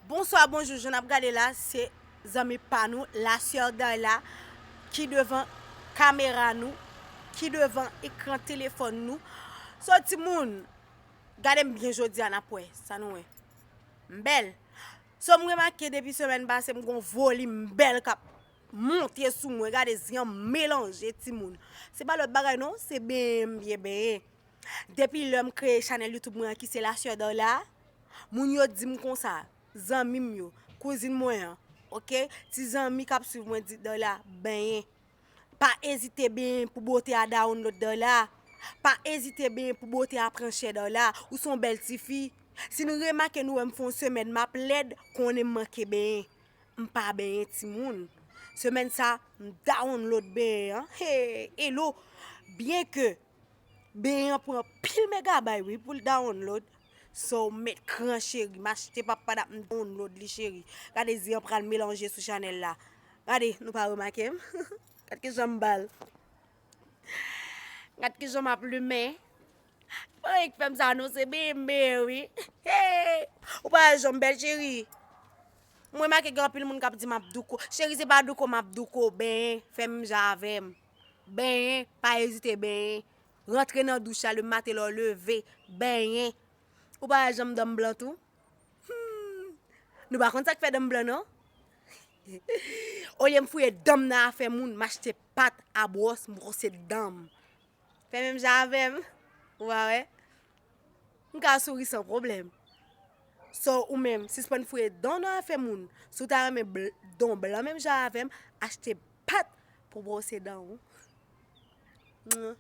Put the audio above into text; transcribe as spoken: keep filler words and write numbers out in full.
Bonswa, bonjou, jan n ap gade la, se zanmi pa nou, la sè Darla, ki devan kamera nou, ki devan ekran telefòn nou. So, timoun, gade m byen jodi a, n ap wè sa nou wè. M bèl. So, m remake depi semèn pase, m gon volim bèl k ap monte sou mwen. Gade, zye m melanje, timoun. Se pa lòt bagay non, se benyen m byen benyen. Depi lè m kreye chanèl YouTube mwen an ki se la sè Darla, moun yo di m konsa, zanmi m yo, kouzin mwen an, oke, ti zanmi k ap swiv mwen di Darla, benyen. Pa ezite benyen pou bote a download Darla. Pa ezite benyen pou bote a pran chè Darla. Ou se yon bèl tifi. Si n remake nou wè m fè yon semèn m ap lèd, konnen m manke benyen. M pa benyen timoun. Semèn sa, m download benyen an. Hey, hello. Byen ke benyen an pran pil megabay wi pou l download. So, m met kran cheri, m achte papad ap m download li cheri. Gade zye an pral melanje sou chanèl la. Gade, nou pa remake m? Gad kijan m bal. Gad kijan m ap limen. Pa anyen k fè m sa non, se benyen m benyen wi. Hey! Ou pa wè jan m bèl cheri. M remake gen anpil moun k ap di m ap douko. Cheri, se pa douko m ap douko, benyen, fè menm jan avè m. Benyen, pa ezite benyen. Rantre nan douch la le maten lè w leve, benyen. Ou pa wè jan m dan m blan tou? Hmm. Nou pa konn sa k fè dan m blan non. Olye m fouye dan m nan afè moun, m achte pat a bwòs, m bwose dan m. Fè menm jan avè m. Ou pa wè? M ka souri san pwoblèm. So, ou menm, sispann fouye dan w nan afè moun. Si w ta renmen bl- dan w blan menm jan avè m, achte pat pou bwose dan w. Mwen.